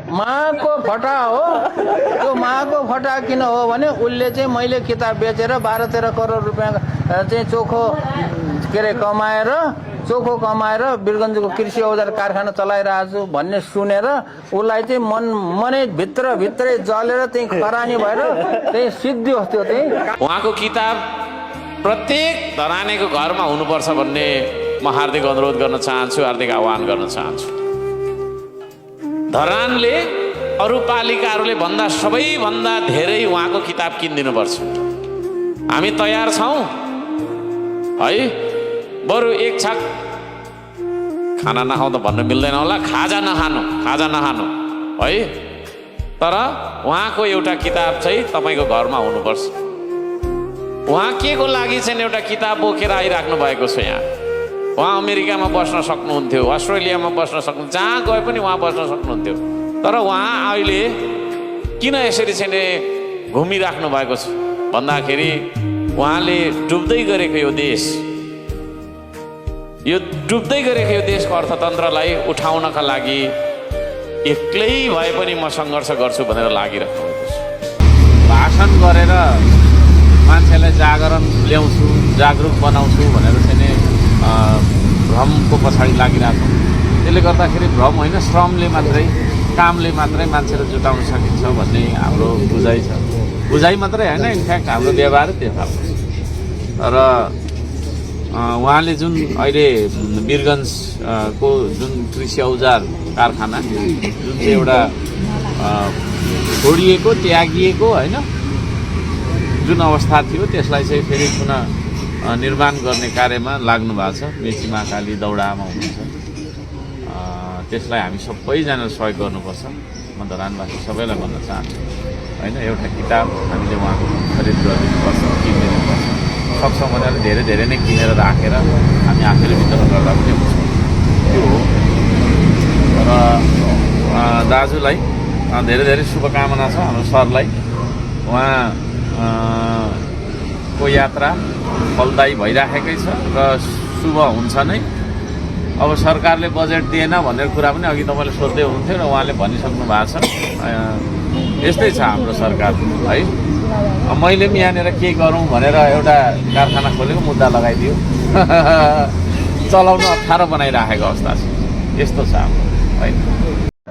माको फटा हो। त्यो माको फटा किन हो भने उसले चाहिँ मैले किताब बेचेर 12-13 करोड रुपियाँ चाहिँ चोखो कमाएर वीरगञ्जको कृषि औजार कारखाना चलाइरहेको छु भन्ने सुनेर उसलाई चाहिँ मनै भित्रै जलेर चाहिँ खरानी भएर चाहिँ सिद्धियो त्यो चाहिँ। उहाँको किताब प्रत्येक धरानेको घरमा हुनुपर्छ भन्ने म हार्दिक अनुरोध गर्न चाहन्छु, हार्दिक आह्वान गर्न चाहन्छु। धरानले अरू पालिकाहरूले भन्दा सबैभन्दा धेरै उहाँको किताब किनिदिनुपर्छ। हामी तयार छौँ है। बरु एक छाक खाना नखाउँदा भन्न मिल्दैन होला, खाजा नखानु है। तर उहाँको एउटा किताब चाहिँ तपाईँको घरमा हुनुपर्छ। उहाँ के को लागि चाहिँ एउटा किताब बोकेर आइराख्नु भएको छ यहाँ। उहाँ अमेरिकामा बस्न सक्नुहुन्थ्यो, अस्ट्रेलियामा बस्न सक्नुहुन्थ्यो, जहाँ गए पनि उहाँ बस्न सक्नुहुन्थ्यो। तर उहाँ अहिले किन यसरी चाहिँ घुमिराख्नु भएको छ भन्दाखेरि उहाँले डुब्दै गरेको यो देशको अर्थतन्त्रलाई उठाउनका लागि एक्लै भए पनि म सङ्घर्ष गर्छु भनेर लागिराख्नु भएको छ। भाषण गरेर मान्छेलाई जागरुक बनाउँछु भनेर चाहिँ भ्रमको पछाडि लागिरहेको। त्यसले गर्दाखेरि भ्रम होइन, श्रमले मात्रै, कामले मात्रै मान्छेलाई जुटाउन सकिन्छ भन्ने हाम्रो बुझाइ छ। बुझाइ मात्रै होइन, इनफ्याक्ट हाम्रो व्यवहार त्यो खालको छ। र उहाँले जुन अहिले वीरगञ्जको जुन कृषि औजार कारखाना जुन चाहिँ एउटा छोडिएको, त्यागिएको होइन, जुन अवस्था थियो त्यसलाई चाहिँ फेरि पुनः निर्माण गर्ने कार्यमा लाग्नु भएको छ। मेची महाकाली दौडामा हुनुहुन्छ। त्यसलाई हामी सबैजनाले सहयोग गर्नुपर्छ। म धरानवासी सबैलाई भन्न चाहन्छु होइन। एउटा किताब हामीले उहाँको खरिद गरिदिनुपर्छ, किनिदिनुपर्छ। सक्छौँ भनेर धेरै नै किनेर राखेर हामी आफैले वितरण गर्दा पनि हुन्छ, त्यो हो। र दाजुलाई धेरै शुभकामना छ हाम्रो सरलाई। उहाँको यात्रा फलदायी भइराखेकै छ र शुभ हुन्छ नै। अब सरकारले बजेट दिएन भनेर कुरा पनि अघि तपाईँले सोध्दै हुनुहुन्थ्यो र उहाँले भनिसक्नु भएको छ। यस्तै छ हाम्रो सरकार है। मैले पनि यहाँनिर के गरौँ भनेर एउटा कारखाना खोलेको मुद्दा लगाइदियो, चलाउन अप्ठ्यारो बनाइराखेको अवस्था छ। यस्तो छ हाम्रो होइन।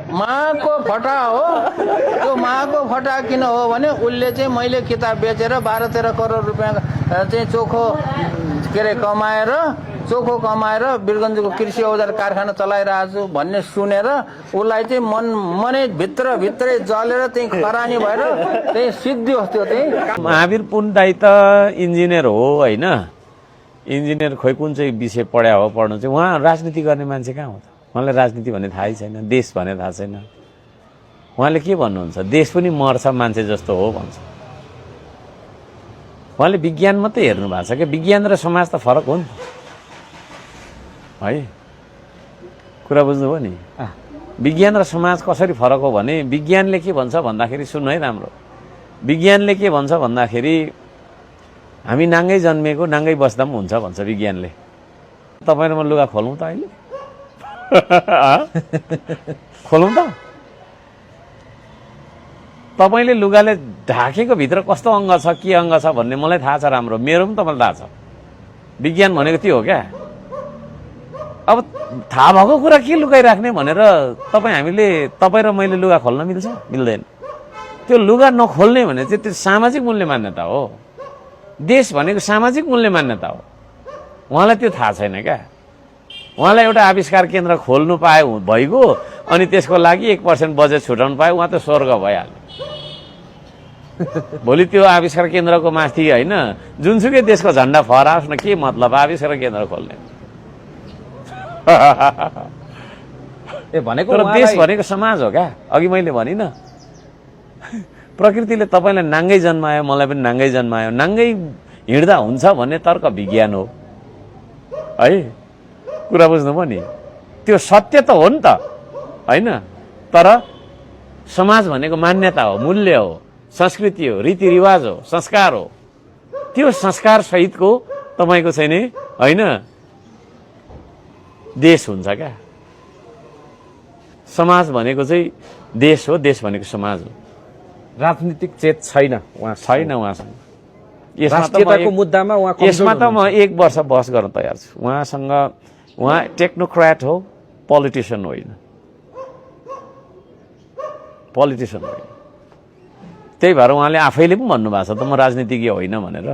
माको फटा हो। त्यो माको फटा किन हो भने उसले चाहिँ मैले किताब बेचेर 12-13 करोड रुपियाँ चाहिँ चोखो कमाएर वीरगञ्जको कृषि औजार कारखाना चलाइरहेको छु भन्ने सुनेर उसलाई चाहिँ मनै भित्रै जलेर चाहिँ खरानी भएर चाहिँ सिद्धियो त्यो चाहिँ। महावीर पुन दाइ त इन्जिनियर हो होइन। इन्जिनियर खोइ कुन चाहिँ विषय पढ्या हो, पढ्नु चाहिँ। उहाँ राजनीति गर्ने मान्छे कहाँ हो त? उहाँलाई राजनीति भन्ने थाहै छैन, देश भन्ने थाहा छैन। उहाँले के भन्नुहुन्छ? देश पनि मर्छ मान्छे जस्तो हो भन्छ। उहाँले विज्ञान मात्रै हेर्नु भएको छ क्या। विज्ञान र समाज त फरक हो नि है। कुरा बुझ्नुभयो नि? विज्ञान र समाज कसरी फरक हो भने विज्ञानले के भन्छ भन्दाखेरि सुन्नु है राम्रो। विज्ञानले के भन्छ भन्दाखेरि हामी नाङ्गै जन्मेको नाङ्गै बस्दा पनि हुन्छ भन्छ विज्ञानले। तपाईँ र म लुगा खोलौँ त अहिले? खोलौँ त? तपाईँले लुगाले ढाकेको भित्र कस्तो अङ्ग छ, के अङ्ग छ भन्ने मलाई थाहा छ राम्रो। मेरो पनि तपाईँलाई थाहा छ। विज्ञान भनेको त्यो हो क्या। अब थाहा भएको कुरा के लुकाइराख्ने भनेर तपाईँ र मैले लुगा खोल्न मिल्छ? मिल्दैन। त्यो लुगा नखोल्ने भने चाहिँ त्यो सामाजिक मूल्य मान्यता हो। देश भनेको सामाजिक मूल्य मान्यता हो। उहाँलाई त्यो थाहा छैन क्या। उहाँलाई एउटा आविष्कार केन्द्र खोल्नु पाए भइगयो, अनि त्यसको लागि 1% बजेट छुटाउनु पाए उहाँ त स्वर्ग भइहाल्यो। भोलि त्यो आविष्कार केन्द्रको माथि होइन जुनसुकै देशको झन्डा फहराओस् न, के मतलब आविष्कार केन्द्र खोल्ने? भनेको तर देश भनेको समाज हो क्या। अघि मैले भनिनँ, प्रकृतिले तपाईँलाई नाङ्गै जन्मायो, मलाई पनि नाङ्गै जन्मायो। नाङ्गै हिँड्दा हुन्छ भन्ने तर्क विज्ञान हो है। कुरा बुझ्नुभयो नि? त्यो सत्य त हो नि त होइन। तर समाज भनेको मान्यता हो, मूल्य हो, संस्कृति हो, रीतिरिवाज हो, संस्कार हो। त्यो संस्कार सहितको तपाईँको चाहिँ नि होइन देश हुन्छ क्या। समाज भनेको चाहिँ देश हो, देश भनेको समाज हो। राजनीतिक चेत छैन उहाँ छैन उहाँसँग। राष्ट्रियताको मुद्दामा उहाँ यसमा त म 1 वर्ष बहस गर्न तयार छु उहाँसँग। उहाँ टेक्नोक्र्याट हो, पोलिटिसियन होइन, पोलिटिसियन होइन। त्यही भएर उहाँले आफैले पनि भन्नुभएको छ त म राजनीतिज्ञ होइन भनेर।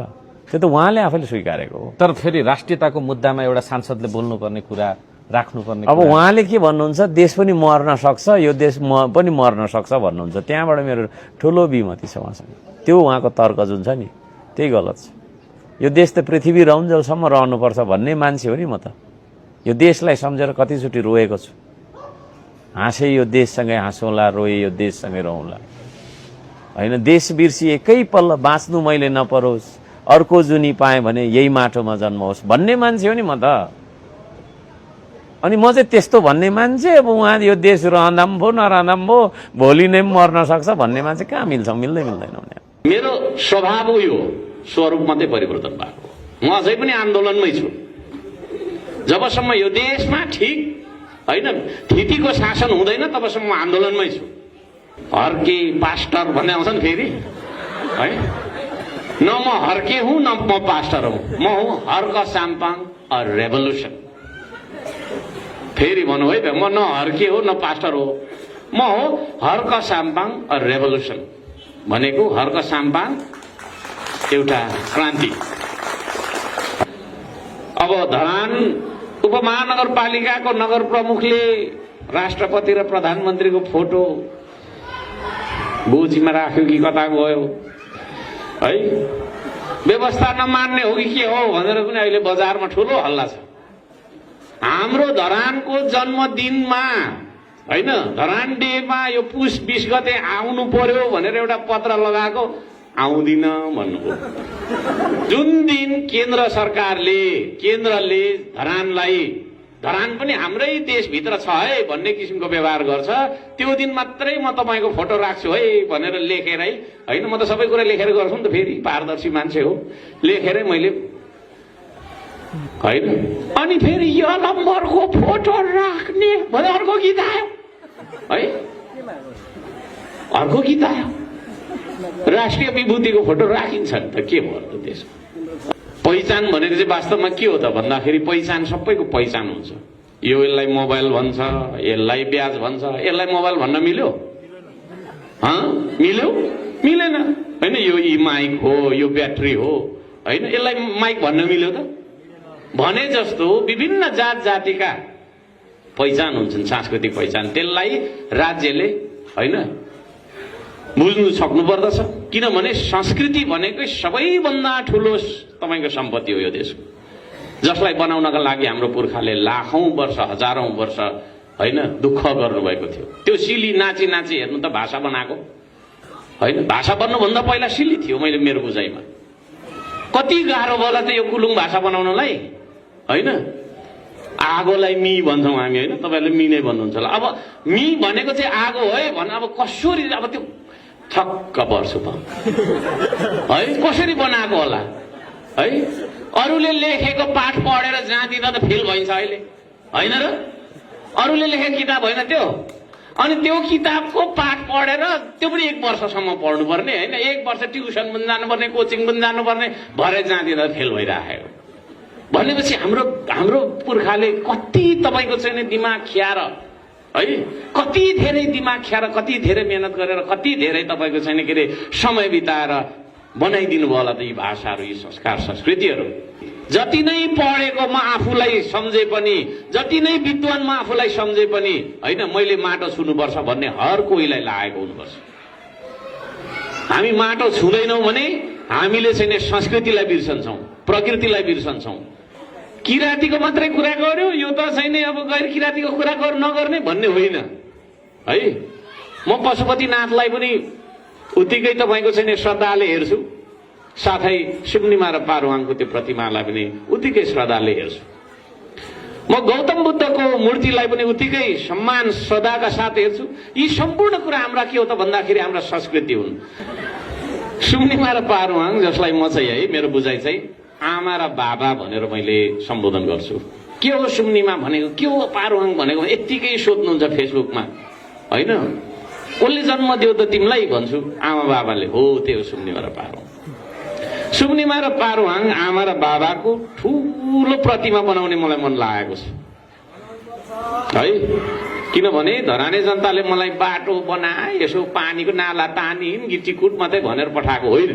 त्यो त उहाँले आफैले स्वीकारेको हो। तर फेरि राष्ट्रियताको मुद्दामा एउटा सांसदले बोल्नुपर्ने कुरा, राख्नुपर्ने अब कुरा। उहाँले के भन्नुहुन्छ, देश पनि मर्न सक्छ, यो देश पनि मर्न सक्छ भन्नुहुन्छ। त्यहाँबाट मेरो ठुलो विमति छ उहाँसँग। त्यो उहाँको तर्क जुन छ नि त्यही गलत छ। यो देश त पृथ्वी रहन्जेलसम्म रहनुपर्छ भन्ने मान्छे हो नि म त। यो देशलाई सम्झेर कतिचोटि रोएको छु। हाँसे यो देशसँगै हाँसौँला, रोए यो देशसँगै रहँला, होइन। देश बिर्सी एकै पल्ल बाँच्नु मैले नपरोस्, अर्को जुनी पाएँ भने यही माटोमा जन्मोस् भन्ने मान्छे हो नि म त। अनि म चाहिँ त्यस्तो भन्ने मान्छे, अब उहाँ यो देश रहँदा पनि भयो नरहँदा पनि भयो, भोलि नै मर्न सक्छ भन्ने मान्छे कहाँ मिल्छ? मिल्दैन भने। मेरो स्वभाव हो यो, स्वरूप मात्रै परिवर्तन भएको। म अझै पनि आन्दोलनमै छु। जबसम्म यो देशमा ठिक होइन थितिको शासन हुँदैन तबसम्म म आन्दोलनमै छु। हर्के पास्टर भन्ने आउँछ नि फेरि है। न म हर्के हुँ न म पास्टर हुँ, म हुँ हर्क साम्पाङ अ रेभोल्युसन। फेरि भन्नु है त, म न हर्के हो न पास्टर हो, म हो हर्क साम्पाङ अ रेभोल्युसन। भनेको हर्क साम्पाङ एउटा क्रान्ति। अब धरान उपमहानगरपालिकाको नगर प्रमुखले राष्ट्रपति र प्रधानमन्त्रीको फोटो गोजीमा राख्यो कि कता गयो है, व्यवस्था नमान्ने हो कि के हो भनेर पनि अहिले बजारमा ठुलो हल्ला छ। हाम्रो धरानको जन्मदिनमा होइन, धरान डेमा यो पुस 20 गते आउनु पर्यो भनेर एउटा पत्र लगाएको, आउँदिन भन्नुभयो। जुन दिन केन्द्र केन्द्रले धरान पनि हाम्रै देशभित्र छ है भन्ने किसिमको व्यवहार गर्छ, त्यो दिन मात्रै म तपाईँको फोटो राख्छु है भनेर लेखेरै, होइन म त सबै कुरा लेखेर गर्छु नि त, फेरि पारदर्शी मान्छे हो, लेखेरै मैले होइन। अनि फेरि यो नम्बरको फोटो राख्ने भने अर्को गीत आयो है, अर्को गीत आयो। राष्ट्रिय विभूतिको फोटो राखिन्छ नि त, के भयो त त्यसको? पहिचान भनेको चाहिँ वास्तवमा के हो त भन्दाखेरि, पहिचान सबैको पहिचान हुन्छ। यो यसलाई मोबाइल भन्छ, यसलाई ब्याज भन्छ, यसलाई मोबाइल भन्न मिल्यो? मिल्यो? मिलेन होइन। यो माइक हो, यो ब्याट्री हो होइन, यसलाई माइक भन्न मिल्यो त? भने जस्तो विभिन्न जात जातिका पहिचान हुन्छन्, सांस्कृतिक पहिचान, त्यसलाई राज्यले होइन बुझ्नु सक्नु पर्दछ। किनभने संस्कृति भनेकै सबैभन्दा ठुलो तपाईँको सम्पत्ति हो यो देशको, जसलाई बनाउनका लागि हाम्रो पुर्खाले लाखौं वर्ष हजारौं वर्ष होइन दुःख गर्नुभएको थियो। त्यो सिली नाची नाची हेर्नु त भाषा बनाएको होइन, भाषा बन्नुभन्दा पहिला सिली थियो। मेरो बुझाइमा कति गाह्रो होला त यो कुलुङ भाषा बनाउनलाई होइन। आगोलाई मी भन्छौँ हामी होइन, तपाईँहरूले मी नै भन्नुहुन्छ होला। अब मी भनेको चाहिँ आगो है भने अब कसरी, अब त्यो ठक्क पर्छु त है, कसरी बनाएको होला है? अरूले लेखेको पाठ पढेर जहाँ दिँदा त फेल भइन्छ अहिले होइन र? अरूले लेखेको किताब होइन त्यो, अनि त्यो किताबको पाठ पढेर त्यो पनि 1 वर्षसम्म पढ्नुपर्ने होइन, 1 वर्ष ट्युसन पनि जानुपर्ने, कोचिङ पनि जानुपर्ने, भरे जहाँ दिँदा फेल भइरहेको भनेपछि हाम्रो पुर्खाले कति तपाईँको चाहिँ दिमाग खियाएर है, कति धेरै दिमाग खियाएर, कति धेरै मेहनत गरेर, कति धेरै तपाईँको चाहिँ के अरे समय बिताएर बनाइदिनु भयो होला त यी भाषाहरू, यी संस्कार संस्कृतिहरू। जति नै पढेको म आफूलाई सम्झे पनि, जति नै विद्वान म आफूलाई सम्झे पनि होइन, मैले माटो छुनुपर्छ भन्ने हर कोहीलाई लागेको हुनुपर्छ। हामी माटो छुँदैनौँ भने हामीले चाहिँ संस्कृतिलाई बिर्सन्छौँ, प्रकृतिलाई बिर्सन्छौँ। किराँतीको मात्रै कुरा गर्यो, यो त छैन अब गैर किराँतीको कुरा नगर्ने भन्ने होइन है। म पशुपतिनाथलाई पनि उत्तिकै तपाईँको चाहिँ श्रद्धाले हेर्छु, साथै सुम्निमा र पारुहाङको त्यो प्रतिमालाई पनि उत्तिकै श्रद्धाले हेर्छु। म गौतम बुद्धको मूर्तिलाई पनि उत्तिकै सम्मान श्रद्धाका साथ हेर्छु। यी सम्पूर्ण कुरा हाम्रा के हो त भन्दाखेरि हाम्रा संस्कृति हुन्। सुम्निमा र पारुहाङ जसलाई म चाहिँ है, मेरो बुझाइ चाहिँ आमा र बाबा भनेर मैले सम्बोधन गर्छु। के हो सुम्निमा भनेको, के हो पारुहाङ भनेको यत्तिकै सोध्नुहुन्छ फेसबुकमा होइन। कसले जन्म दियो त तिमीलाई भन्छु आमा बाबाले हो त्यो सुम्निमा र पारुङ सुम्निमा र पारुहाङ आमा र बाबाको ठुलो प्रतिमा बनाउने मलाई मन लागेको छ है किनभने धराने जनताले मलाई बाटो बनाए यसो पानीको नाला तानिन् गिटीकुट मात्रै भनेर पठाएको होइन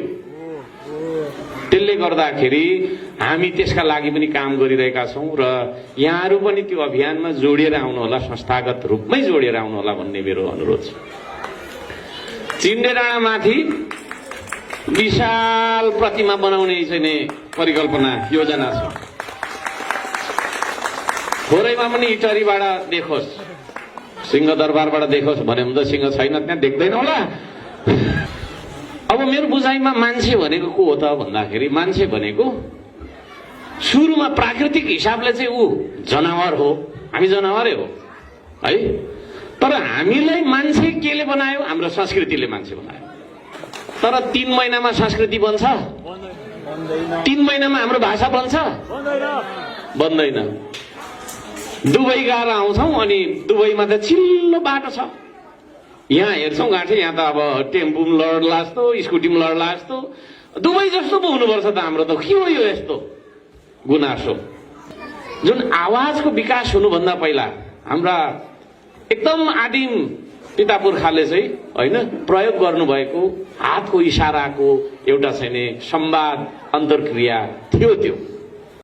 त्यसले गर्दाखेरि हामी त्यसका लागि पनि काम गरिरहेका छौँ र यहाँहरू पनि त्यो अभियानमा जोडिएर आउनुहोला संस्थागत रूपमै जोडिएर आउनुहोला भन्ने मेरो अनुरोध छ चिन्डे डाँडामाथि विशाल प्रतिमा बनाउने चाहिँ परिकल्पना योजना छ थोरैमा पनि इटरीबाट देखोस् सिंहदरबारबाट देखोस् भने त सिंह छैन त्यहाँ देख्दैन होला अब मेरो बुझाइमा मान्छे भनेको को हो त भन्दाखेरि मान्छे भनेको सुरुमा प्राकृतिक हिसाबले चाहिँ ऊ जनावर हो हामी जनावरै हो है तर हामीलाई मान्छे केले बनायो हाम्रो संस्कृतिले मान्छे बनायो तर 3 महिनामा संस्कृति बन्छ 3 महिनामा हाम्रो भाषा बन्छ बन्दैन दुबई गएर आउँछौँ अनि दुबईमा त चिल्लो बाटो छ यहाँ हेर्छौँ गाँठे यहाँ त अब टेम्पोमा लड्ला जस्तो स्कुटीमा लड्ला जस्तो दुबई जस्तो पो हुनुपर्छ त हाम्रो त के हो यो यस्तो गुनासो जुन आवाजको विकास हुनुभन्दा पहिला हाम्रा एकदम आदिम पिता पुर्खाले चाहिँ होइन प्रयोग गर्नुभएको हातको इसाराको एउटा चाहिँ संवाद अन्तर्क्रिया थियो त्यो